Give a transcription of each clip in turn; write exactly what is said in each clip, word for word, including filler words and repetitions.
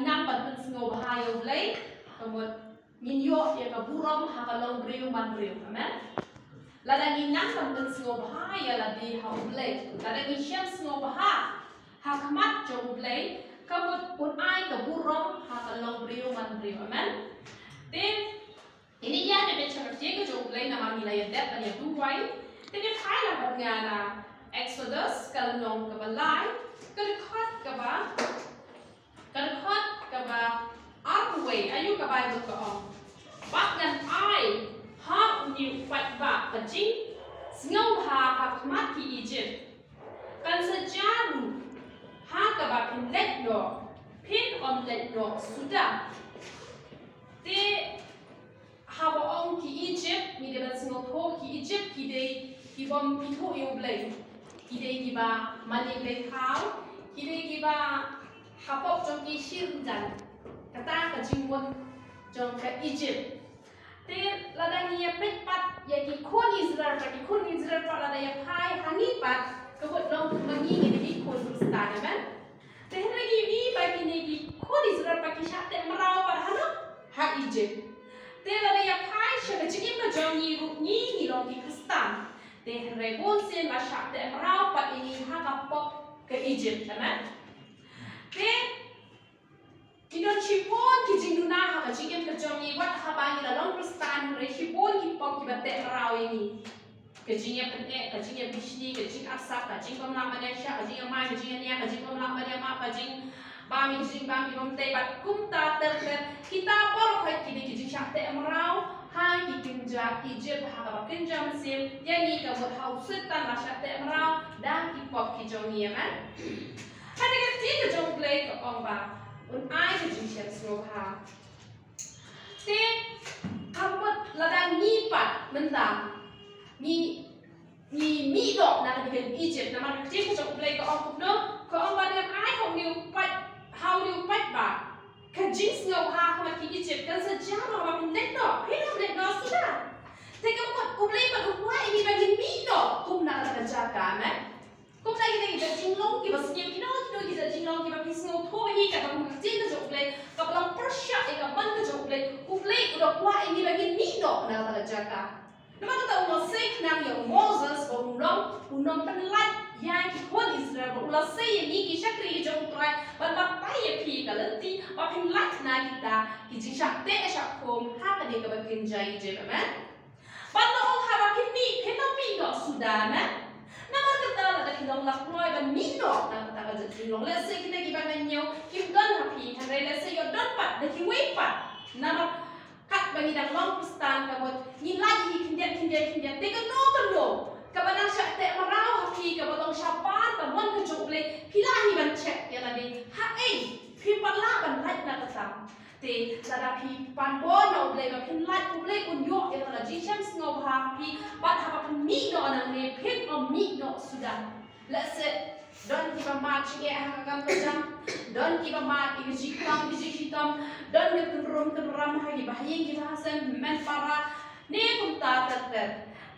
nang ban pynsngewbha ïa U Blei, ka mut ngin ïoh ïa ka burom ha ka long briew man briew. Amen. Lada ngi nang ban pynsngewbha ïa lade ha U Blei, lada ngi shem sngewbha ha khmat jong U Blei, ka mut un ai ka burom ha ka long briew man briew. Amen. Te ini ïa ne bad sha ka ktien ka jong U Blei namar ngi la ïa dep ban ïa duwai. Te ngi phai lang bad nga na Exodus ka lynnong kaba lai, ka dkhot kaba Ka dkhot kaba arphew wei, aïu ka Baibl ka ong. Bad ngan ai ha une u paidbah ka jingsngewbha ha khmat ki Ijipt. Kan sa jia ruh ha kaba phin leit noh, phin ym leit noh suda. Te haba ong ki Ijipt, ngi dei ban sngewthuh ki Ijipt ki dei ki bym ithuh ïa U Blei. Ki dei kiba mane blei thaw, ki dei kiba ha pop jong ki shi ryndan. Kata ka jingmut jong ka Ijipt. Te lada ngi ïa peit pat ïa ki khun Israel, pat ki khun Israel pat lada ïa phai ha ngi pat, ka mut long kumba ngi ngi dei ki khun Khristan, amen. Te hynrei ngi ïohi ba kine ki khun Israel pat ki shah teh mraw pat hano ha Ijipt. Te lada ïa phai sha ka jingim ka jong ngi ruh ngi ngi long ki Khristan. Te hynrei bunsien la shah teh mraw pat ïa ngi ha ka pop ka Ijipt, amen. Te ki don shibun ki jingduna ha ka jingim ka jong ngi, wat haba ngi la long Khristan hynrei shibun ki pop kiba teh mraw ïa ngi. Ka jingïapyneh, ka jingïabishni, ka jingarsap, ka jingbymlah ban ïashah, ka jingïamai, ka jingïania, ka jingbymlah ban ïamap, ka jingbam ïa ka jingbam ïa ka bymtei bad kumta ter ter. Kita baroh hi ki dei ki jingshah teh mraw ha ki kynja Ijipt, ha kaba kynja mynsiem ïa ngi, ka mut ha u Soitan la shah teh mraw da ki pop ki jong ngi, amen. Hynrei ka ktien ka jong U Blei ka ong ba un ai ka jingshem sngewbha. Te ka mut lada ngi pat mynta ngi, ngi mih noh na ka dei ka Ijipt, namar ka ktien ka jong U Blei ka ong kumno, ka ong ba ngan ai ha une u paid, ha une u paidbah ka jingsngewbha ha khmat ki Ijipt, kan sa jia ruh haba phin leit noh, phin ym leit noh suda. Te ka mut U Blei pat u kwah ïa ngi ba ngin mih noh kum na kata ka jaka, amen. Kumta kita ki jait jinglong kiba sniew, kino kino ki jait jinglong kiba phi sngewthuh hi, kata kum ka ktien ka jong U Blei kaba long pyrshah ïa ka mon ka jong U Blei. U Blei u da kwah ïa ngi ba ngin mih noh na kata ka jaka. Namar kata u la sei khnang ïa u Moses ba un ym, un ym pynlait ïa ki khun Israel, ba u la sei ïa ngi ki shakri ki jong U Trai ban batai ïa phi ka lynti ba phin lait na kita ki jingshah teh shah khum ha kane kaba kynja Ijipt. Amen. Ban long haba phin mih, phin ym mih noh suda, amen. Namar kata lada phi long la kloi ban mih noh na kata ka jait jinglong, lehse kita kiba nga ñiew kim don ha phi, hynrei lehse ïoh don pat da kiwei pat. Namar katba ngi dang long Khristan ka mut ngi lait hi khyndiat khyndiat khyndiat, te kano kano kaba nang shah teh mraw ha phi, kaba long shabar ka mon ka jong U Blei, phi lah hi ban check ïa lade. Haei phi pat lah ban lait na kata. Te lada phi pan bor na U Blei ba phin lait, U Blei un ïoh ïa ka jingshem sngewbha ha phi, bad haba phin mih noh nangne phin ym mih noh suda. Lehse don kiba mad jingeh ha ka kam ka jam, don kiba mad ïa ka jingkhlaiñ ka jingshitom, don ka kynrum kynram ha kiba ha ïing kiba ha sem, hynmen para, ne kumta ter ter.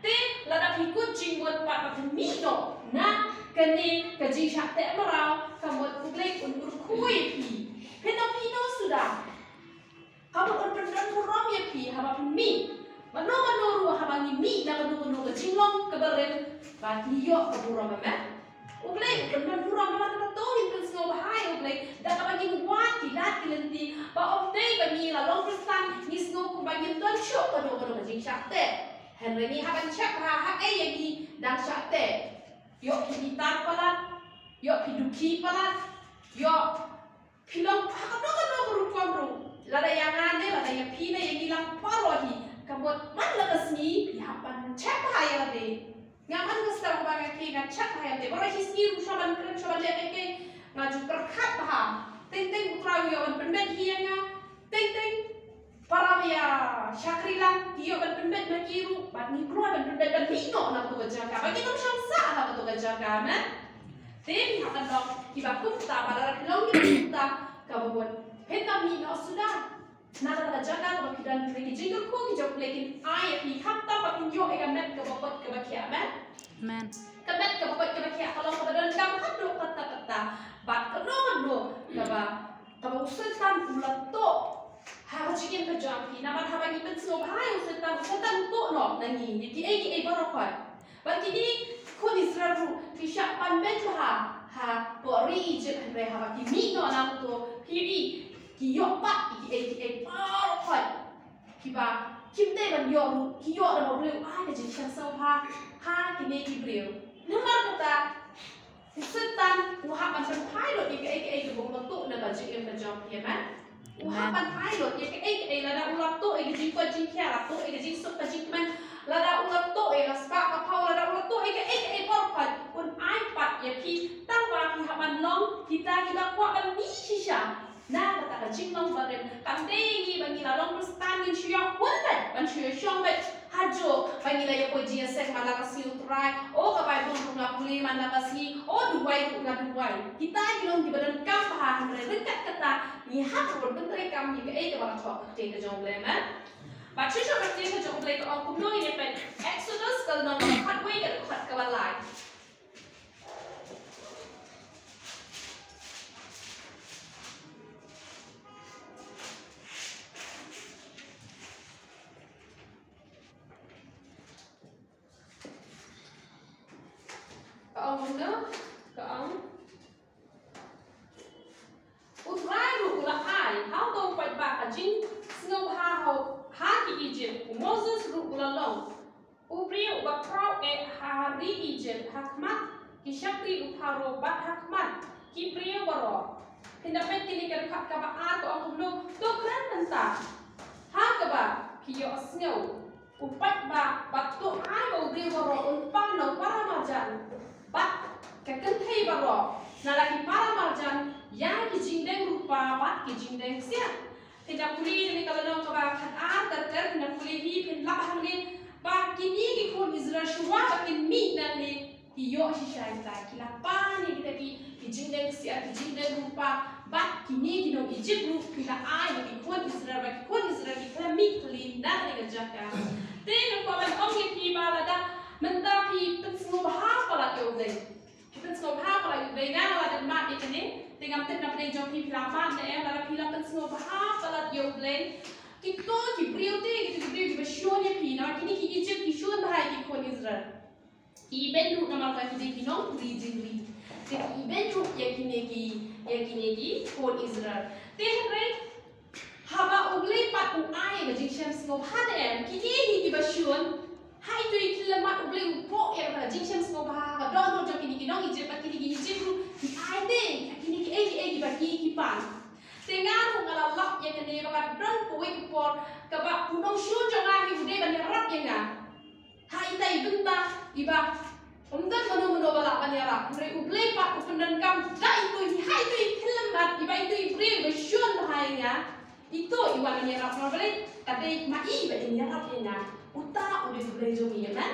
Te lada phi kut jingmut pat ba phin mih noh na kane ka jingshah teh mraw, ka mut U Blei un kyrkhu ïa phi. Phin ym mih noh suda. Ka mut un pyndon burom ïa phi haba phin mih. Mano mano ruh haba ngi mih na kano kano ka jinglong kaba rim, ba ngi ïoh ka burom, amen. U Blei u pyndon burom, namar kata to ngin pynsngewbha ïa U Blei da kaba ngin wad ki lad ki lynti, ba ym dei ba ngi la long Khristan ngi sngew kumba ngim don shuh kano kano ka jingshah teh. Hynrei ngi hap ban check bha haei ïa ngi dang shah teh. Ïoh phi bitar palat, ïoh phi dukhi palat, ïoh phi long ha kano kano ka rukom ruh. Lada ïa nga ne lada ïa phi ne ïa ngi lang baroh hi, ka mut man la ka sngi phi hap ban check bha ïa lade. Nga man ka step ba nga khie nga check bha ïa lade. Baroh hi sngi ruh shuwa ban kren shuwa ban leh kaei kaei nga ju pyrkhat bha. Teng teng U Trai u ïoh ban pynbeit hi ïa nga. Teng teng para ba ïa shakri lang ki ïoh ban pynbeit ma ki ruh, bad ngi kloi ban pynbeit ban mih noh na kato ka jaka ba ngin ym shong sah ha kato ka jaka, amen. Te ngi hap ban long kiba kumta, ba lada phi long kiba kumta, kaba bun phin ym mih noh suda na kata ka jaka kaba phi don, hynrei ki jingkyrkhu ki jong U Blei kin ai ïa phi khamtam ba phin ïoh ïa ka met kaba koit kaba khiah, amen. Amen. Ka met kaba koit kaba khiah ka long kaba donkam haduh katta katta, bad kano kano kaba Kaba u Soitan u la tuh ha ka jingim ka jong phi, namar haba ngi pynsngewbha ïa u Soitan, u Soitan u tuh noh na ngi ïa kiei kiei baroh khoit. Bad kine ki khun Israel ruh ki shah pan beit bha hapoh ri Egypt, hynrei haba ki mih noh na uto ri, ki ïoh pat ïa kiei kiei baroh khoit kiba kim dei ban ïoh ruh, ki ïoh namar U Blei u ai ka jingsngewbha ha kine ki briew. Namar kata, u Soitan u hap ban pynphai lut ïa kaei kaei kaba u la tuh na ka jingim ka jong phi, amen. U hap ban phai lut ïa kaei kaei, lada u la tuh ïa ka jingkoit jingkhiah, la tuh ïa ka jingsuk ka jingkmen, lada u la tuh ïa ka spah ka phew, lada u la tuh ïa kaei kaei baroh khoit, un ai pat ïa phi, tang ba phi hap ban long kita kiba kwah ban mih shisha na kata ka jinglong barim. Kam dei ngi ba ngi la long Khristan ngin shu ïa hun beit ban shu ïa shong beit. Haduh ba ngi la ïa poi jingïaseng man la ka sngi, U Trai, o ka Baibl ruh nga pule man la ka sngi, o duwai ruh nga duwai. Kita ki long kiba donkam bha, hynrei ryngkat kata ngi hap ruh ban pyntreikam ïa kaei kaba ka thoh ka ktien ka jong U Blei, amen. Bad shuh shuh ka ktien ka jong U Blei ka ong kumno, ïa peit Exodus ka lynnong kaba khatwei, ka dkhot kaba lai. Ka ong kumno, ka ong, U Trai ruh u la ai ha uto u paidbah ka jingsngewbha ha, ha ki Egypt, u Moses ruh u la long u briew uba khraw eh ha ri Egypt, ha khmat ki shakri u Pharaoh bad ha khmat ki briew baroh. Phin da peit kine ka dkhot kaba ar, ka ong kumno, to kren mynta ha kaba phi ïohsngew. U paidbah, bad to ai ba u briew baroh un pan na u para marjan bad ka kynthei baroh na la ki para marjan ïa ki jingdeng rupa bad ki jingdeng ksiar. Phin da pule ïa kane ka lynnong kaba khatar ter ter, phin da pule hi, phin lap hangne ba kine ki khun Israel shuwa ba kin mih nangne ki ïoh shisha ïa kita, ki la pan ïa kita ki, ki jingdeng ksiar, ki jingdeng rupa, bad kine ki nong Egypt ruh ki la ai ïa ki khun Israel, bad ki khun Israel ki khlem mih khlieh na kane ka jaka. Te nga kwah ban ong ïa phi ba lada mynta phi pynsngewbha palat ïa U Blei. Phi pynsngewbha palat ïa U Blei, nga la dep mad ïa kane, te ngam tip na pdeng jong phi phi la mad ne em, lada phi la pynsngewbha palat ïa U Blei. Kito ki briew te, kito ki briew kiba shun ïa phi, namar kine ki Egypt ki shun bha ïa ki khun Israel. Ki ibeiñ ruh namar ba ki dei ki nongpuri jingri. Te ki ibeiñ ruh ïa kine ki, ïa kine ki khun Israel. Te hynrei haba U Blei pat u ai ïa ka jingshem sngewbha, ne em, kine hi kiba shun, ha ito i khyllipmat U Blei u buh ïa ka jingshem sngewbha ha ka dohnud jong kine ki nong Egypt, bad kine ki Egypt ruh ki aiti ïa kine kiei kiei kiba ki, ki pan. Te nga ruh nga la lap ïa kane ba ka don kawei ka por kaba u nongshun jong nga hi u dei ban ïarap ïa nga. Ha ita i bynta iba ym don mano mano ba lah ban ïarap, hynrei U Blei pat u pyndonkam da ito hi, ha ito i khyllipmat, iba ito i briew iba shun bha ïa nga, ito i wan ban ïarap. Namar balei? Ka dei ma i ba in ïarap ïa nga. Uta u dei U Blei jong ngi, amen.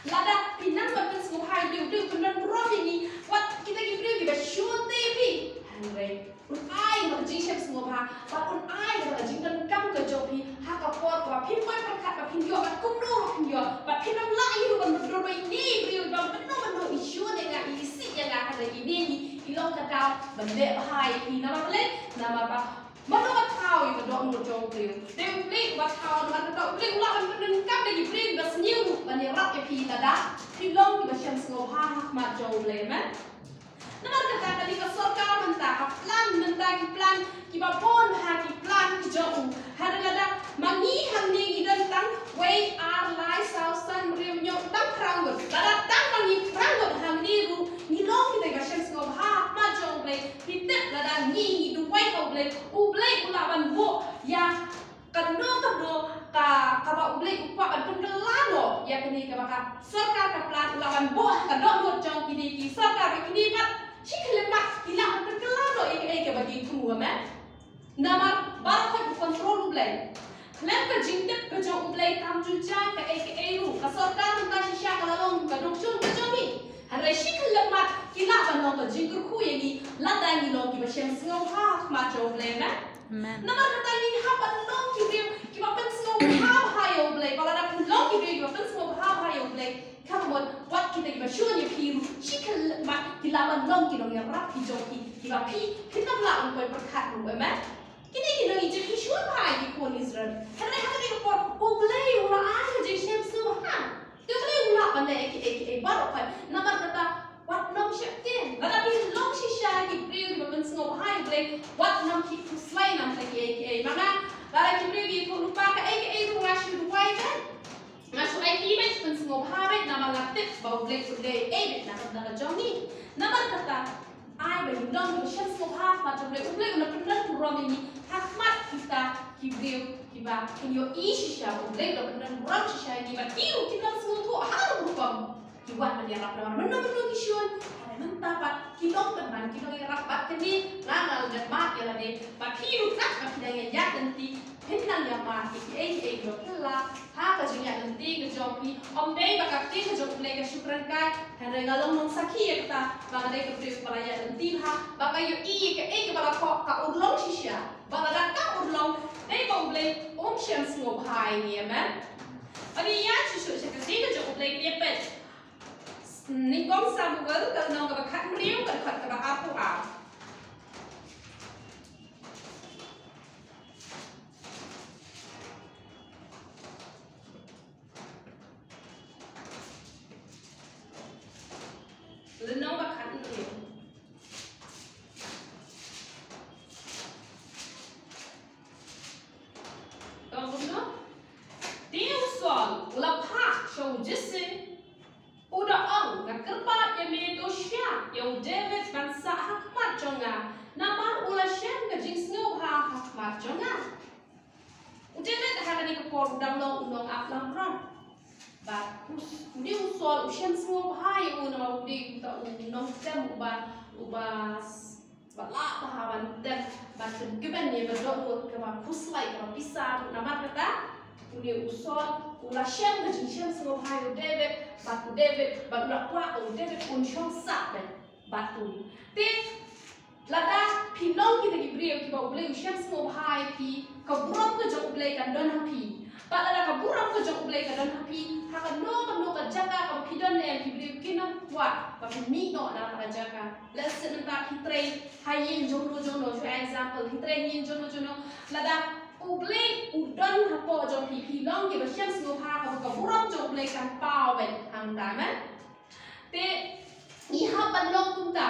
Lada phi nang ban pynsngewbha ïa U Blei, U Blei u pyndon burom ïa ngi, wat kita ki briew kiba shun te ïa phi, hynrei un ai ïa ka jingshem sngewbha, bad un ai ïa ka jingdonkam ka jong phi ha ka por kaba phim poi pyrkhat ba phin ïoh, bad kumno ruh phin ïoh, bad phin ym lah hi ruh ban mutdur ba ine i briew iba mano mano i shun ïa nga, i isih ïa nga, hynrei ine hi i long ka daw ban leh bha ïa phi. Namar balei? Namar ba mano ba thaw ïa ka dohnud jong u briew? Dei U Blei uba thaw. Namar kata U Blei u lah ban pyndonkam da ki briew kiba sniew ruh ban ïarap ïa phi lada phi long kiba shem sngewbha ha khmat jong U Blei, amen. Namar kata ka dei ka sorkar mynta, ka plan mynta, ki plan kiba bun bha, ki plan ki jong u. Hynrei lada ma ngi hangne ngi don tang wei, ar, lai, saw, san, hynriew, hynñiew, tang phra ngut. Lada tang ma ngi phra ngut hangne ruh ngi long kita kiba shem sngewbha ha khmat jong U Blei. Phi tip lada ngi, ngi duwai ha U Blei, U Blei u lah ban buh ïa kano kano ka, kaba U Blei u kwah ban pynkylla noh ïa kane kaba ka sorkar ka plan, u lah ban buh ha ka dohnud jong kine ki sorkar ba kine pat shi khyllipmat ki lah ban pynkylla noh ïa kaei kaba ki thmu, amen. Namar baroh khoit u control U Blei. Khlem ka jingtip ka jong U Blei kam ju jia kaei kaei ruh. Ka sorkar mynta shisha ka la long ka dongshun ka jong ngi. Hynrei shi khyllipmat ki lah ban long ka jingkyrkhu ïa ngi lada ngi long kiba shem sngewbha ha khmat jong U Blei, amen. Amen. Namar kata ngi hap ban long ki briew kiba pynsngewbha bha ïa U Blei. Ba lada phi long ki briew kiba pynsngewbha bha ïa U Blei, ka mut wat kita kiba shun ïa phi ruh shi khyllipmat ki lah ban long ki nongïarap ki jong phi. Kiba phi, phi tam lah ban poi pyrkhat ruh, amen. Kine ki nongïaid ki shuh ba ki khun Israel. Hynrei ha kane ka por U Blei u la ai ka jingshem sngewbha. Te U Blei u lah ban leh kiei kiei baroh khoit. Namar kata wat nym sheptieng. Lada phi long shisha ki briew kiba pynsngewbha ïa U Blei, wat nym khuslai na ki ei ki ei. Namar lada ki briew ki ïathuh lypa kaei kaei ruh nga shu duwai beit. Nga shu aiti beit, pynsngewbha beit namar nga tip ba U Blei u dei ei beit na ka bynta ka jong ngi. Namar kata ai ba ngin long kiba shem sngewbha ha khmat U Blei. U Blei u la pynlong burom ïa ngi ha khmat kita ki briew kiba kin ïohi shisha ba U Blei u la pynlong burom shisha ïa ngi, bad ki ruh kin ym sngewthuh ha ka rukom ki wan ban ïarap namar mynno mynno ki shun. Hynrei mynta pat ki long pynban ki long ïarap. Bad kane nga nga la dep mad ïa lade ba phi ruh katba phi dang ïaid lynti phin nang ïa mad ïa kiei kiei kiba phi la ha ka jingïaid lynti ka jong phi. Ym dei ba ka ktien ka jong U Blei ka shu kren kai, hynrei nga long nongsakhi ïa kata ba nga dei ka briew ba la ïaid lynti bha, ba nga ïohi ïa kaei kaba la khoh ka urlong shisha, ba lada ka urlong dei ba U Blei um shem sngewbha ïa ngi, amen. Ynda ïa shu shu sha ka ktien ka jong U Blei ïa peit. Nyngkong Samuel ka lynnong kaba khathynriew ka dkhot kaba arphew ar. Lynnong ba khathynriew. Ka ong kumno? Te u Saul u la phah sha u Jesse, u da ong, nga kyrpad ïa me, to shah ïa u David ban sah ha khmat jong nga, namar u la shem ka jingsngewbha ha khmat jong nga. U David ha kane ka por u dang long u nongap langbrot. Bad u s-, une u Saul u shem sngewbha ïa u namar u dei uta u nongtem uba, uba s-, ba lah bha ban tem, ban pynkhih ïa ka dohnud kaba khuslai kaba pisa. Namar kata une u Saul u la shem ka jingshem sngewbha ïa u David, bad u David, bad u la kwah ba u David un shong sah beit bad u. Te lada phi long kita ki briew kiba U Blei u shem sngewbha ïa phi, ka burom ka jong U Blei kan don ha phi. Bad lada ka burom ka jong U Blei ka don ha phi, ha kano kano ka jaka kaba phi don, lei ki briew kin ym kwah ba phin mih noh na kata ka jaka. Lehse mynta phi trei ha ïing jongno jongno, shu example, phi trei ha ïing jongno jongno. Lada U Blei u don hapoh jong phi, phi long kiba shem sngewbha, kaba ka burom jong U Blei kan paw beit hangta, amen. Te ngi hap ban long kumta.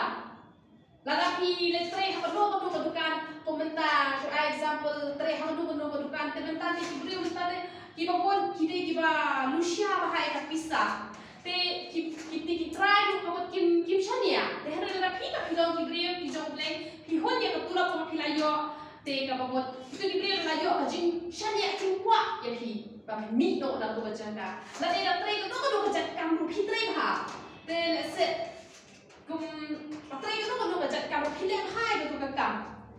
Lada phi leit trei ha kano kano ka dukan, kum mynta, shu ai example, trei ha kano kano ka dukan, te mynta te ki briew mynta te kiba bun ki dei kiba lusha bha ïa ka pisa. Te ki, ki, te ki trai ruh ka mut kim, kim shaniah. Te hynrei lada phi, ba phi long ki briew ki jong U Blei, phi hun ïa ka tulop kaba phi la ïoh, te kaba mut kito ki briew la ïoh ka jingshaniah, kim kwah ïa phi ba phin mih noh na kato ka jaka. Lada phi trei kano kano ka jait kam ruh phi trei bha. Te lehse kum, phi trei kano kano ka jait kam, phi leh bha ïa kato ka kam.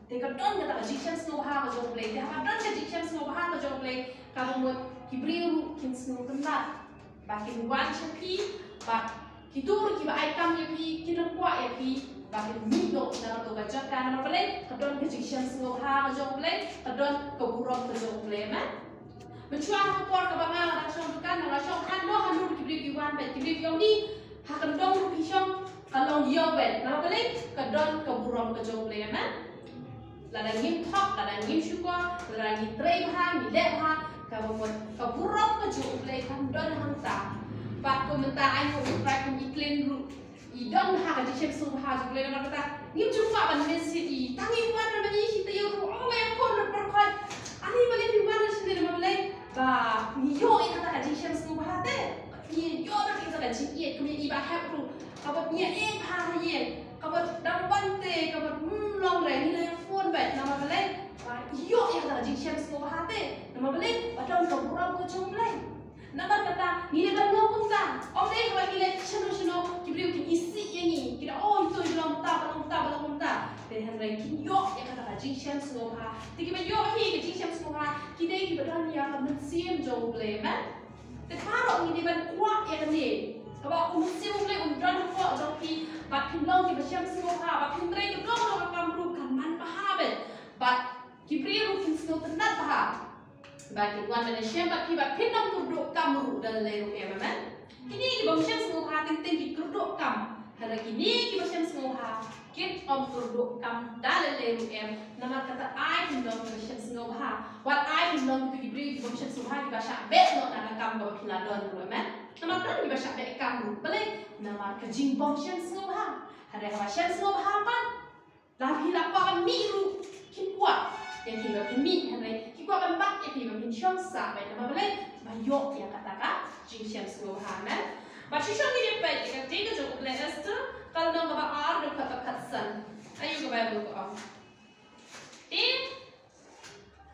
Te ka don kata ka jingshem sngewbha ka jong U Blei. Te haba don ka jingshem sngewbha ka jong U Blei, kaba mut ki briew ruh kin sngewtynnat ba kin wan sha phi, bad kito ruh kiba ai kam ïa phi kin ym kwah ïa phi ba phin mih noh na kato ka jaka. Namar balei? Ka don ka jingshem sngewbha ka jong U Blei, ka don ka burom ka jong U Blei, amen. Mynshuwa ha ka por kaba nga la dang shong dukan, nga la shong hangno hangno ki briew ki wan beit, ki briew ki ong, ni ha kyndong ruh phi shong, ka long ïew beit. Namar balei? Ka don ka burom ka jong U Blei, amen. Lada ngim thok, lada ngim shukor, lada ngi trei bha, ngi leh bha, kaba mut ka burom ka jong U Blei kan don hangta. Bad kum mynta, ai nguh, kum i Klin ruh i don ha ka jingshem sngewbha jong U Blei, namar kata ngim ju kwah ban miss ïa i. Tang i wan ban ïa i shi taïew ruh, oh, ba ïakhun ban pyrkhat. Ani balei phi wan shi taïew, namar balei? Ba ngi ïoh ïa kata ka jingshem sngewbha te. Ngi ïoh ïa kata ka jingïeit, kum i Bah Hep ruh. Kaba ngi ïeit bha ïa i. Kaba dang wan te, kaba, hmm, long re, ngi la ïakhun beit, namar balei? Ba ngi ïoh ïa kata ka jingshem sngewbha te. Namar balei? Ba don ka burom ka jong U Blei. Namar kata, ngi dei ban long kumta. Ym dei haba ngi leit shano shano, ki briew kin isih ïa ngi. Ki da, oh, ito i ba long kumta, ba long kumta, ba long kumta. Te hynrei kin ïoh ïa kata ka jingshem sngewbha. Te kiba ïoh hi ka jingshem sngewbha, ki dei kiba don ïa ka mynsiem jong U Blei, amen. Te baroh ngi dei ban kwah ïa kane. Kaba U Mynsiem U Blei un don hapoh jong phi, bad phin long kiba shem sngewbha, bad phin trei kano kano ka kam ruh kan man bha beit. Bad ki briew ruh kin sngewtynnat bha. Ba kin wan ban ïashem bad phi, ba phin ym kyrduh kam ruh da lei ruh, em, amen. Kine kiba ym shem sngewbha teng teng ki kyrduh kam. Hynrei kine kiba shem sngewbha, Kit ym kyrduh kam da lei lei ruh em, namar kata ai pynlong kiba shem sngewbha. Wat ai pynlong kito ki briew kiba shem sngewbha kiba shah beh noh na ka kam kaba phi la don ruh em. Namar don kiba shah beh kam ruh. Balei? Namar ka jingbym shem sngewbha. Hynrei haba shem sngewbha pat, la phi la kwah ban mih ruh, kim kwah ïa phi ba phin mih, hynrei ki kwah ban bat ïa phi ba phin shong sah beit. Namar balei? Ba ïoh ïa kata ka jingshem sngewbha, em. Bad shuh shuh ngin ïa peit ïa ka ktien ka jong U Blei, Esther, ka lynnong kaba ar, dkhot ba khatsan. Aïu ka Baibl ka ong. Te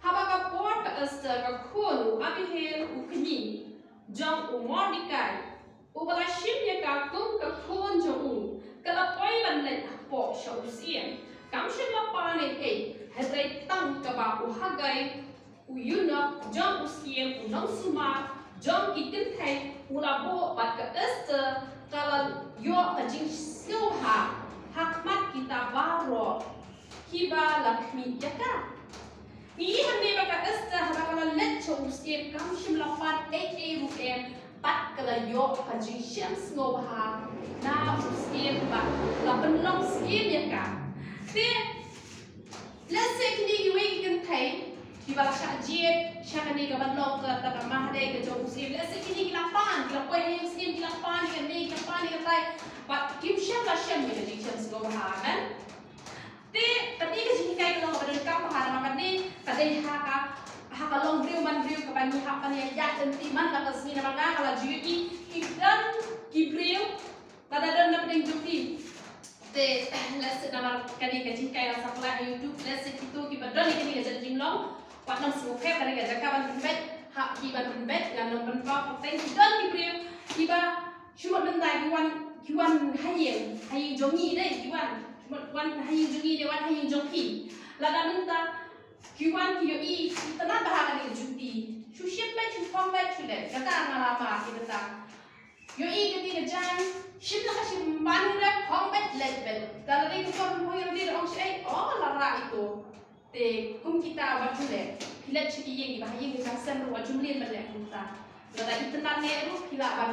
haba ka por ka Esther ka khun u Abihail u kñi jong u Mordekai, uba la shim ïa ka kum ka khun jong u, ka la poi ban leit hapoh sha u syiem. Kam shym la pan ei ei, hynrei tang kaba u Hagai, u eunuch jong u syiem, u nongsumar jong ki kynthei, u la buh, bad ka Esther ka la ïoh ka jingsngewbha ha khmat kita baroh kiba la khmih ïa ka. Ngi ïohi hangne ba ka Esther haba ka la leit sha u syiem kam shym la pan ei ei ruh em, bad ka la ïoh ka jingshem sngewbha na u syiem, bad la pynlong syiem ïa ka. Te lehse kine kiwei ki kynthei kiba la shah jied sha kane ka ban long kata ka Mahadei ka jong u syiem, lehse kine ki la pan, ki la poi ha ïing syiem, ki la pan ïa kane, ki la pan ïa katai, bad kim shym la shem ïa ka jingshem sngewbha, amen. Te kane ka jinghikai ka long kaba donkam bha, namar kane ka dei ha ka, ha ka longbriew manbriew kaba ngi hap ban ïaid lynti man la ka sngi, namar nga ka la ju ïohi ki don ki briew, lada don na pdeng jong phi. Te lehse namar kane ka jinghikai la supply ha YouTube, lehse kito kiba don ïa kane ka jait jinglong wat nang sngewkhia kane ka jaka ban pynbeit, hap ki ban pynbeit, ngan nang pynpaw. Te ki don ki briew kiba shu mut mynta ki wan, ki wan ha ïing, ha ïing jong ngi dei ki wan. Shu mut wan ha ïing jong ngi dei wan ha ïing jong phi. Lada mynta ki wan ki ïohi, ki tnat bha ha kane ka juti. Shu shim beit, shu phong beit, shu leit. Kata nga la mad ïa kata. Ïohi kata ka jaiñ, shim la ka shim, pan hi rep, phong beit, leit beit. Te lada dei ka por mynhoi ruh dei ong shaei, oh, la rah ito. Te kum kita wat ju leh, phi leit sha ki ïing, ba ha ïing ka jingïaseng ruh wat ju mlien ban leh kumta. Lada itynnad ne ruh phi lah ban,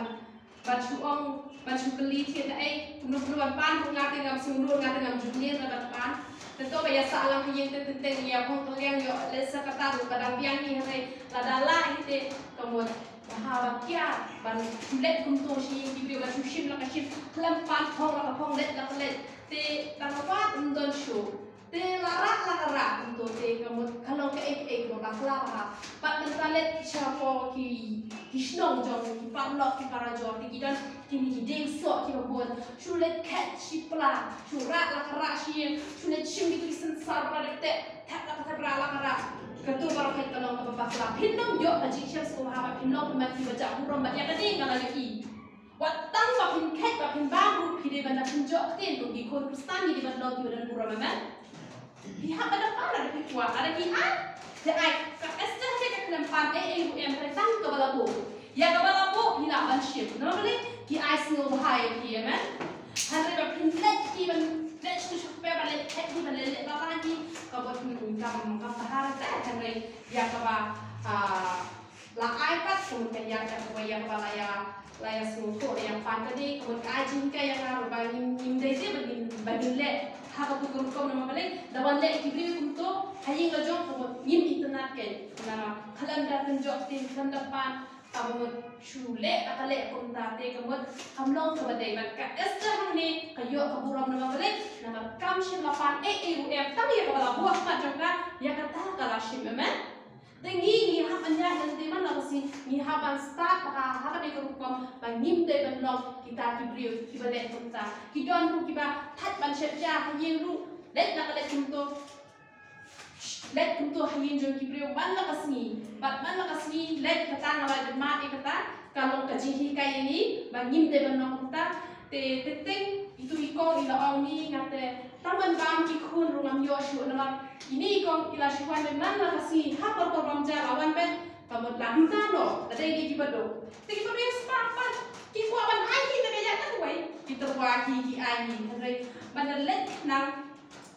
ban shu ong, ban shu kylli thied, eh, kumno kumno ban pan ruh, nga te ngam sngewdur, nga te ngam ju mlien ban pan. Te to ba ïasah lang ha ïing te teng teng ïa phong kylliang ïoh lehse kata ruh ka dang biang hi, hynrei lada lah hi te ka mut bha ba kiar ban shu leit kumto sha ïing ki briew, ban shu shim la ka shim, khlem pan phong la ka phong, leit la ka leit. Te tang ka wad ym don shuh. Te la rah la ka rah kumto te ka mut ka long kaei kaei kaba bakla bha. Bad mynta leit shapoh ki, ki shnong jong ki paralok ki parajor te ki don kine ki dieng soh kiba bun. Shu leit khet shi pla, shu rah la ka rah shi ïing, shu leit shim kito ki synsar ba dep te, thep la ka thep, rah la ka rah. Kato baroh ka long kaba bakla. Phin ym ïoh ka jingshem sngewbha bad phin long pynban kiba jah burom bad ïa kane nga la ïohi. Wat tang ba phin khet ba phin bam ruh phi dei ban da pynjot ktien, kum ki khun Khristan ngi dei ban long kiba don burom, amen. Phi hap ban da pan lada phi kwah, lada ki ai. Te ai, ka Esther te ka khlem pan ei ei ruh em, hynrei tang kaba la buh. Ïa kaba la buh phi lah ban shim. Namar balei? Ki ai sngewbha ïa phi, amen. Hynrei ba phin leit ki ban leit shu shu pe ban leit khet ki ban leit leit la la ki, ka bot, hmm, kam, kam bha te, hynrei ïa kaba, ah, la ai pat, ka mut ka ïa, ïa kaba, ïa kaba la ïa, la ïa sngewthuh, la ïa pan ka dei, ka mut ka ai jinghikai ïa nga ruh ba ngim, ngim dei te ba ngin, ba ngin leh ha kato ka rukom. Namar balei? Da wan leh ki briew kumto ha ïing la jong, ka mut ngim itynnad keiñ. Namar khlem da pynjot ktien, khlem da pan, ka mut shu leh la ka leh kumta te ka mut kam long kaba dei. Bad ka Esther hangne ka ïoh ka burom, namar balei? Namar kam shym la pan ei ei ruh em, tang ïa kaba la buh ha khmat jong ka, ïa kata ka la shim, amen. Te ngi, ngi hap ban ïaid lynti man la ka sngi, ngi hap ban stad bha ha kane ka rukom ba ngim dei ban long kita ki briew kiba leh kumta. Ki don ruh kiba thait ban shet ja ha ïing ruh, leit la ka leit kumto. Leit kumto ha ïing jong ki briew man la ka sngi, bad man la ka sngi leit, kata nga la dep mad ïa kata, ka long ka jinghikai ïa ngi ba ngim dei ban long kumta. Te teng teng itu i kong i la ong, ni nga te tang ban bam ki khun ruh ngam ïoh shuh, namar ine i kong i la shu wan beit man la ka sngi, ha por por bam ja la wan beit, ka mut la duna noh, la dei dei kiba duk. Te kiba duk spah pat ki kwah ban ai hi, te ka ïa ka tuwai ki tyrwa hi, ki ai hi, hynrei ban da leit nang,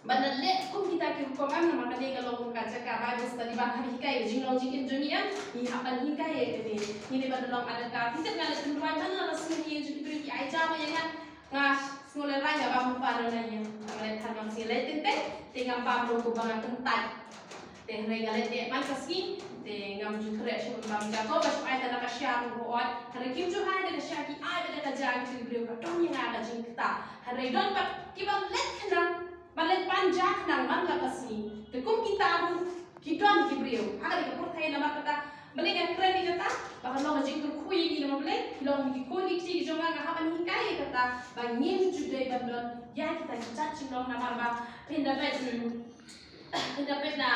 ban da leh kum kita ki rukom, em, namar kane ka long ka jaka Bible study, ban hap hikai ka jinglong jingim jong ngi, em, ngi hap ban hikai ïa kane. Ngi dei ban da long adakar. Te tang nga leit tynrai man la ka sngi, jong ki briew ki ai ja ma ïa nga, nga Sngewlehraiñ nga bam pynban na ïa. Nga leit than bam sngi leit teng teng, te ngam bam ruh kumba nga kyntait. Te hynrei nga leit dei man ka sngi, te ngam ju khreh shuh bam jaka ba shu ai tang da ka sha ruh hooid. Hynrei kim ju ai da ka sha, ki ai da ka ja ki briew, ka don ïa nga ka jingktah. Hynrei don pat kiba leit khnang, ba leit pan ja khnang man la ka sngi. Te kum kita ruh ki don ki briew. Ha kane ka pyrthei namar kata, balei nga kren ïa kata? Ba kan long ka jingkyrkhu ïa ngi namar balei? Ki long ki khun ki kti ki jong nga, nga hap ban hikai ïa kata ba ngim ju dei ban don ïa kita ki jait jinglong namar ba phin da peit, hmm, phin da peit na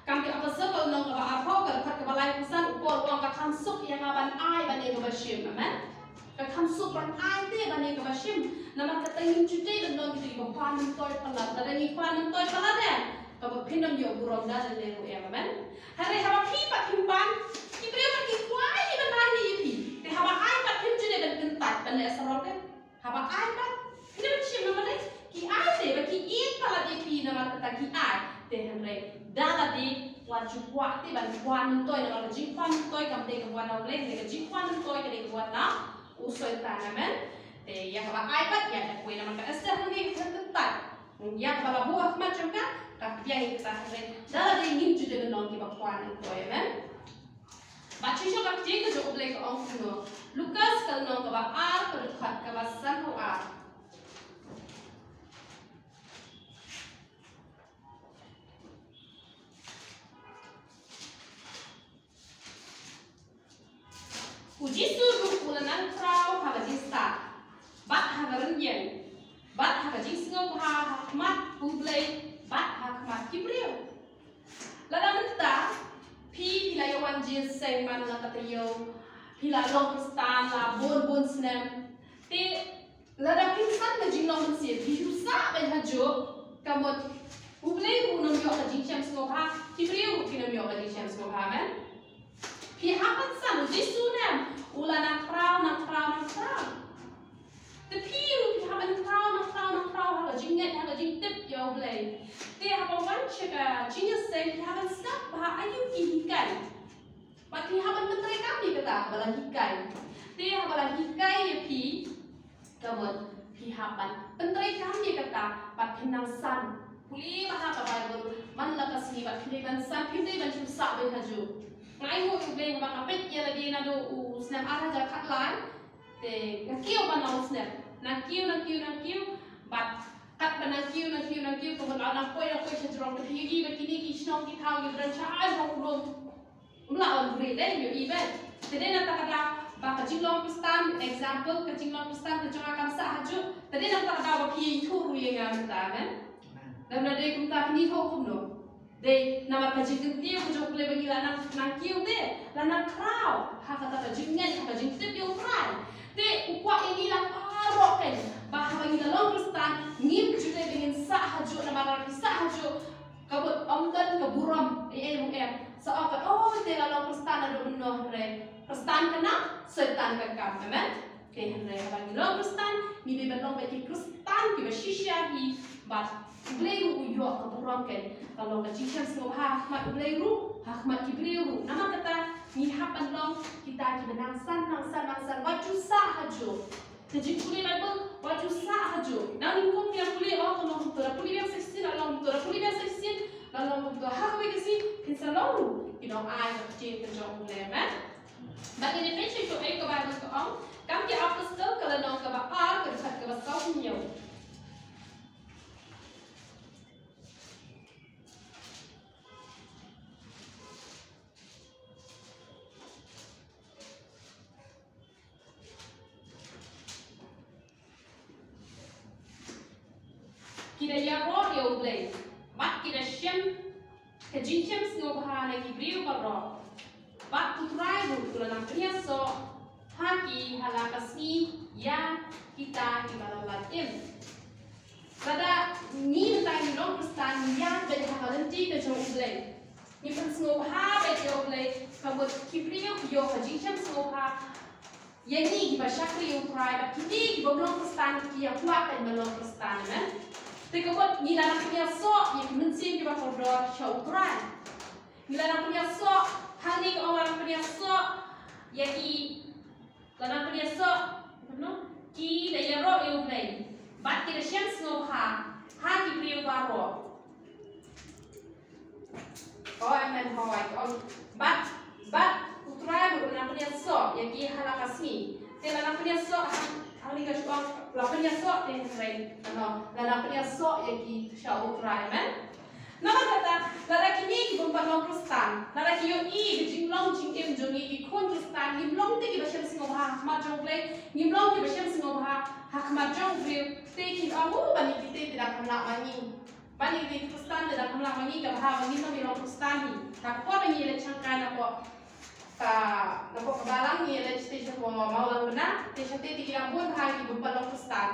Kam ki Apostol ka lynnong kaba arphew, ka dkhot kaba laiphew san, u Paul u ong ka kham suk ïa nga ban ai bad ïa kaba shim. Amen. Ka kham suk ban ai te bad ïa kaba shim. Namar kata ngim ju dei ban long kita kiba kwah myntoi palat. Lada ngi kwah myntoi palat, eh, kaba phin ym ïoh burom da lade ruh em. Amen. Hynrei haba phi pat phim pan, ki briew pat ki kwah ïa ki ban ai ïa phi. Te haba ai pat phim ju dei ban kyntait ban leh sarong te. Haba ai pat, phi dei ban shim namar lei ki ai te ba ki ïeit palat ïa phi namar kata ki ai. Te hynrei da lade wat ju kwah te ban kwah myntoi namar ka jingkwah myntoi kam dei kaba wan na U Blei, hynrei ka jingkwah myntoi ka dei kaba wan na u Soitan. Amen. Te ïa kaba ai pat ïa da kawei namar ka Esther hangne ka kren kyntait. Ïa kaba la buh ha khmat jong ka, ka pdiang ïa kata, hynrei da lade ngim ju dei ban long kiba kwah myntoi. Amen. Bad shisha ka ktien ka jong U Blei ka ong kumno? Lukas ka lynnong kaba ar, ka dkhot kaba sanphew ar. U Jisu ruh u la nang khraw ha ka jingstad, bad ha ka rynïeng, bad ha ka jingsngewbha ha khmat U Blei bad ha khmat ki briew. Lada mynta phi, phi la ïa wan jingïaseng man la ka taïew, phi la long Khristan la bun bun snem. Te lada phim san ka jinglong mynsiem, phi shu sah beit hajuh, ka mut U Blei ruh un ym ïoh ka jingshem sngewbha, ki briew ruh kin ym ïoh ka jingshem sngewbha. Amen. Phi hap ban san, u Jisu ne em, u la nang khraw, nang khraw, nang khraw. Te phi ruh phi hap ban khraw, nang khraw, nang khraw ha ka jingngeit, ha ka jingtip ïa U Blei. Te haba wan sha ka jingïaseng phi hap ban sngap ba aïu ki hikai. Bad phi hap ban pyntreikam ïa kata kaba la hikai. Te haba la hikai ïa phi, ka mut phi hap ban pyntreikam ïa kata bad phin nang san. Pule bha ha ka Baibl man la ka sngi bad phi dei ban san, phi dei ban shu sah beit hajuh. Nga ainguh ïa U Blei haba nga peit ïa lade naduh u snem ar hajar khatlai. Te nga kiew ban long snem. Nang kiew, nang kiew, nang kiew. Bad katba nang kiew, nang kiew, nang kiew, ka mut la nang poi, nang poi sha jrong, te phi ïohi ba kine ki shnong ki thaw ki bren sha ai jrong u lum. Ym lah ban poi, dei ïohi ba. Te dei na kata ka daw ba ka jinglong Khristan, example, ka jinglong Khristan ka jong nga kam sah hajuh. Te dei na kata ka daw ba phi ïathuh ruh ïa nga mynta, amen. Lada ym dei kumta phin ïathuh kumno? Dei namar ka jingkyntiew ka jong U Blei ba ngi la nang, nang kiew te, la nang khraw ha kata ka jingngeit, ha ka jingtip ïa U Trai. Te u kwah ïa ngi la baroh kein ba haba ngi la long Khristan ngim ju dei ba ngin sah hajuh, namar lada phi sah hajuh ka mut ym don ka burom ei ei ruh em. Sa ong ka, oh, te la long Khristan naduh mynno, hynrei Khristan ka nam, Soitan ka kam. Amen. Te hynrei haba ngi long Khristan, ngi dei ban long beit ki Khristan kiba shisha hi, bad U Blei ruh u ïoh ka burom kein. Ka long ka jingshem sngewbha ha khmat U Blei ruh, ha khmat ki briew ruh. Namar kata ngi hap ban long kita kiba nang san, nang san, nang san, wat ju sah hajuh. Ka jingpule Baibl, wat ju sah hajuh. Nang nyngkong ngi la pule, oh, ka long kumto, la pule biang sa shisien, la long kumto, la pule biang sa shisien, la long kumto. Ha kawei ka sngi phin sa long ruh ki nongai ka ktien ka jong U Blei, amen. Bad ngin ïa peit shuh shuh ïa ka Baibl ka ong, Kam ki Apostol ka lynnong kaba ar, ka dkhot kaba saw hynñiew. Ki da ïaroh ïa U Blei bad ki da shem ka jingshem sngewbha na ki briew baroh. Bad U Trai ruh u la nang pynïasoh ha ki ha la ka sngi ïa kita kiba la lait im. Lada ngi mynta ngi long Khristan, ngi ïaid beit ha ka lynti ka jong U Blei, ngi pynsngewbha beit ïa U Blei, ka mut ki briew ki ïoh ka jingshem sngewbha ïa ngi kiba shakri ïa U Trai, bad kine kiba ym long Khristan ki ïa kwah ban long Khristan, amen. Te ka mut ngi la nang pynïasoh ïa ki mynsiem kiba kordor sha U Trai. Ngi la nang pynïasoh, hangne ka ong la nang pynïasoh ïa ki, la nang pynïasoh, no? Ki da ïaroh ïa U Blei. Bad ki da shem sngewbha ha ki briew baroh. Oh, amen, hoi. Oh, bad, bad U Trai u la pynïasoh ïa ki ha la ka sngi. Te la pynïasoh ha, ha ri ka shuh, la pynïasoh te hynrei, no, la pynïasoh ïa ki sha U Trai, amen. Namar kata, lada kine ki bym pat long Khristan, lada ki ïohi ka jinglong jingim jong ngi ki khun Khristan, ngim long te kiba shem sngewbha ha khmat jong U Blei, ngim long kiba shem sngewbha ha khmat jong u briew, te kin ong, "Oh, ba ngi ki te te da kham lah ma ngi. Ba ngi ki Khristan te da kham lah ma ngi, ka bha ba ngin ym long Khristan hi." Ha ka por ba ngi leit shangkai na pdeng ka, na pdeng ka balang ngi leit sha te sha pdeng Mawlyngbna, te sha te te ki dang bun bha ki bym pat long Khristan.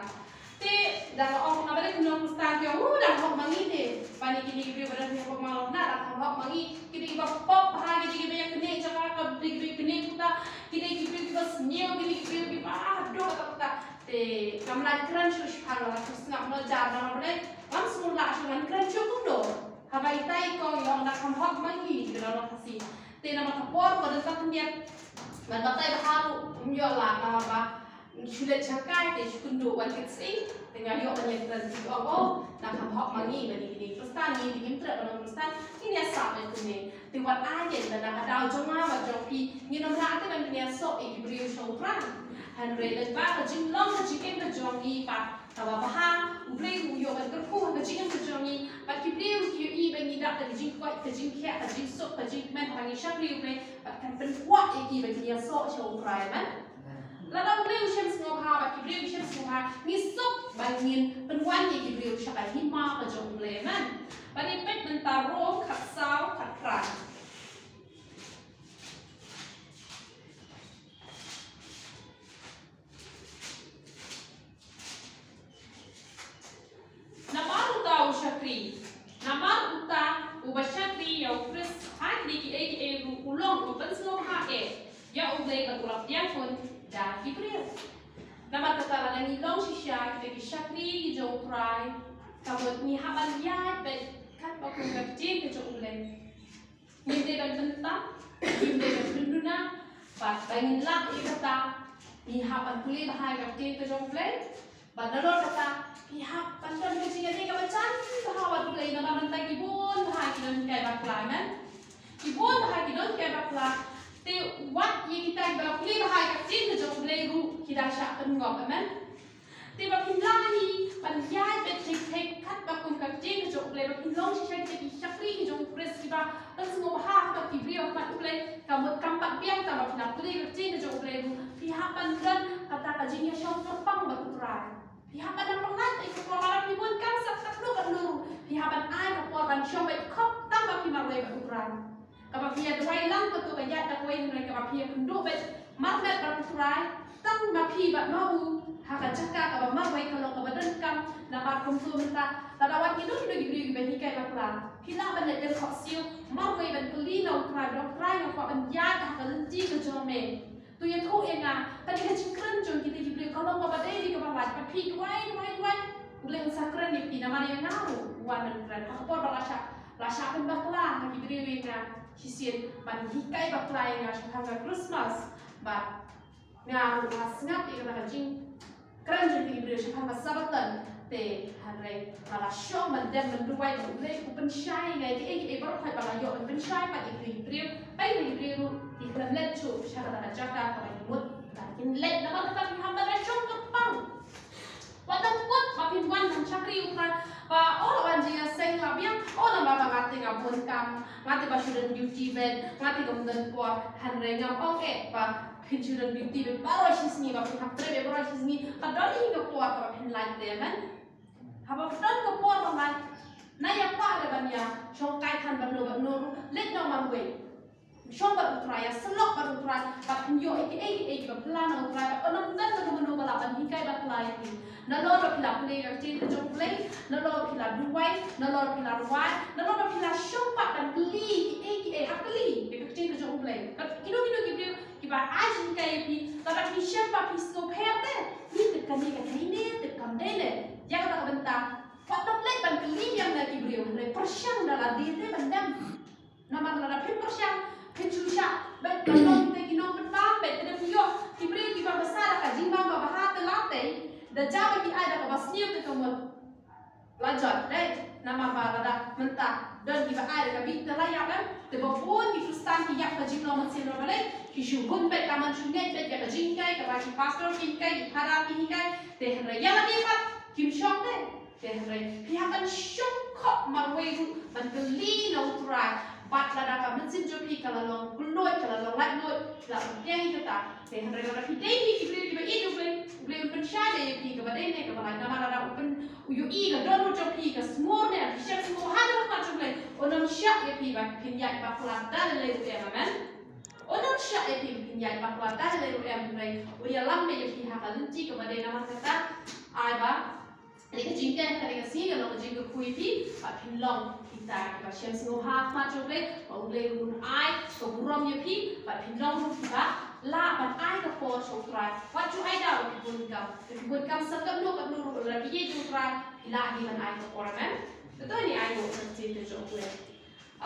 Te dang ong, "Nga ba dei kum long Khristan," ki ong, "Uh, dang hok ma ngi te. Ba ngi kine ki briew ba dang hok Mawlyngbna dang kham hok ma ngi. Ki dei kiba pop bha, ki dei kiba ïa kane jaka, ki dei kiba kane kuta, ki dei ki briew kiba sniew, ki dei ki briew kiba haduh katta katta." Te kam lah kren shuh shaphang, la ka sngap noh jar, namar balei? Ngam sngewlah shuh, ngan kren shuh kumno? Haba itai i kong i ong dang kham hok ma ngi, ki long Khasi. Te namar ka por ka dang sa khyndiat. Ngan batai bha ruh, ym ïoh lah, namar ba shu leit shangkai te shu kynduh wan kit sing. Te nga ïoh ban ïakren, ki ong, "Oh, dang kham hok ma ngi ba ngi kine Khristan, ngi te ngim treh ban long Khristan, ngin ïa sah beit kumne." Te wat ai ïa lada ka daw jong nga bad jong phi, ngin ym lah te ban pynïasoh ïa ki briew sha U Trai. Hynrei lada ka jinglong ka jingim ka jong ngi pat kaba bha, U Blei u ïoh ban kyrkhu ha ka jingim ka jong ngi, bad ki briew ki ïohi ba ngi dap da ka jingkoit, ka jingkhiah, ka jingsuk, ka jingkmen, ba ngi shakri U Blei, bad kan pynkwah ïa ki ban pynïasoh sha U Trai, amen. Lada U Blei u shem sngewbha bad ki briew ki shem sngewbha, ngi suk ba ngin pynwan ïa ki briew sha ka hima ka jong U Blei, amen. Bad ngi peit mynta Rom khatsaw khatphra. Namar uta u shakri, namar uta uba shakri ïa U Khrist, ha kine kiei kiei ruh u long uba pynsngewbha eh ïa U Blei bad u la pdiang khun da ki briew. Namar kata lada ngi long shisha kita ki shakri ki jong U Trai, ka mut ngi hap ban ïaid beit katba kum ka ktien ka jong U Blei. Ngim dei ban pyntam, ngim dei ban pynduna, bad ba ngin lah ïa kata, ngi hap ban pule bha ïa ka ktien ka jong U Blei, bad nalor kata, ngi hap ban don ka jingïadei kaba jan bha bad U Blei, namar mynta ki bun bha ki nonghikai bakla, amen. Ki bun bha ki nonghikai bakla, te wat ïa kita kiba la pule bha ïa ka ktien ka jong U Blei ruh ki dang shah pynngop, amen. Te ba phin lah hi ban ïaid beit thik thik katba kum ka ktien ka jong U Blei, ba phin long shisha kita ki shakri ki jong U Khrist kiba pynsngewbha ha ki briew ha khmat U Blei, ka mut kam pat biang tang ba phin la pule ka ktien ka jong U Blei ruh, phi hap ban don kata ka jingïashong kyrpang bad U Trai. Phi hap ban nang pynlait ïa ka por, lada phi bun kam sat katno katno ruh, phi hap ban ai ka por ban shong beit khop tang ba phi marwei bad U Trai. Kaba phi ïa duwai lang kato ka ïaid da kawei, hynrei kaba phi ïa kynduh beit marmet bad U Trai, tang ma phi bad ma u ha ka jaka kaba marwei ka long kaba donkam. Namar kumto mynta lada wat kino kino ki briew kiba hikai bakla, phi lah ban leit dien khohsiew marwei ban kylli na U Trai, ba U Trai, nga kwah ban ïaid ha ka lynti ka jong me. To ïathuh ïa nga, kane ka jingkren jong kita ki briew ka long kaba dei ne kaba lait, bad phi duwai duwai duwai, U Blei un sa kren ïa phi, namar ïa nga ruh u wan ban kren ha ka por ba la shah, la shah pynbakla ha ki briew ïa nga shisien ban hikai bakla ïa nga shaphang ka Christmas. Bad nga ruh nga sngap ïa kata ka jingkren jong ki briew shaphang ka Sabaton. Te hynrei nga la shong ban dem ban duwai ba U Blei u pynshai ïa nga ïa kiei kiei baroh, hynrei ba nga ïoh ban pynshai pat ïa ki briew, ba ïa ki briew ruh ki khlem leit shuh sha kata ka jaka kaba ngi mut ba kin leit. Namar kata phi hap ban shong kyrpang. Wat dang kut ba phin wan ban shakri U Trai ba, oh, la wan jingïaseng la biang, oh, namar ba nga te nga bun kam, nga te ba shu don duty beit, nga te ngam don por. Hynrei ngam ong eh ba phin shu don duty beit baroh shi sngi, ba phin hap trei beit baroh shi sngi. Ka don hi ka por kaba phin lait te, amen. Haba don ka por ban lait, na ïa kwah re ban ïa shongkai than bad no bad no ruh, leit noh marwei. Shong bad U Trai, ïa syllok bad U Trai, ba phin ïoh ïa kiei kiei kiba phylla na U Trai, ba ym don mano mano ba lah ban hikai bakla ïa phi. Nalor ba phi la pule ïa ka ktien ka jong U Blei, nalor ba phi la duwai, nalor ba phi la rwai, nalor ba phi la shong pat ban kylli kiei kiei, ha kylli ïa ka ktien ka jong U Blei. Ka kino kino ki briew kiba ai jinghikai ïa phi, lada phi shem ba phi sngewpher te, ni te kane ka dei ne, te kam dei ne. Ïa kata ka bynta wat nym leit ban kylli biang na ki briew, hynrei pyrshang da lade te ban dem. Namar lada phin pyrshang, phin shu shah beit ban long kita ki nongpynbam beit, te da phi ïoh ki briew kiba bsa da ka jingbam ba bha te la tei, da jia ba ki ai da kaba sniew te Jot dei, namar ba lada mynta don kiba ai da ka bit na la ïap em, te ba bun ki Khristan ki ïap ka jinglong mynsiem na balei, ki shu hun beit, ka man shu ngeit beit ïa ka jinghikai kaba ki pastor ki hikai, ki phara ki hikai, te hynrei ïa lade pat kim shong dei. Te hynrei phi hap ban shong khop marwei ruh ban kylli na U Trai. Bad lada ka mynsiem jong phi ka la long kylluid, ka la long laitluid, phi lah ban pdiang ïa kata. Te hynrei lada phi dei hi ki briew kiba ïeit U Blei, U Blei un pynshai ïa phi kaba dei ne kaba lai. Namar lada u pyn, u ïohi ka dohnud jong phi ka sngewbha ne, phi shah sngewbha ha ka khmat jong U Blei, un ym shah ïa phi ba phin ïaid bakla da lei ruh em, amen. Un ym shah ïa phi ba phin ïaid bakla da lei ruh em, hynrei un ïalam ïa phi ha ka lynti kaba dei. Namar kata ai ba Kane ka jingkren, kane ka sngi ka long ka jingkyrkhu ïa phi ba phin long kita kiba shem sngewbha ha khmat jong U Blei, ba U Blei un ai ka burom ïa phi, ba phin long ruh kiba lah ban ai ka por sha U Trai. Wat ju ai daw ba phi bun kam, ba phi bun kam sa katno katno ruh, lada phi ïeit ïa U Trai phi lah hi ban ai ka por, amen. Kata ngi ai ruh ka ktien ka jong U Blei.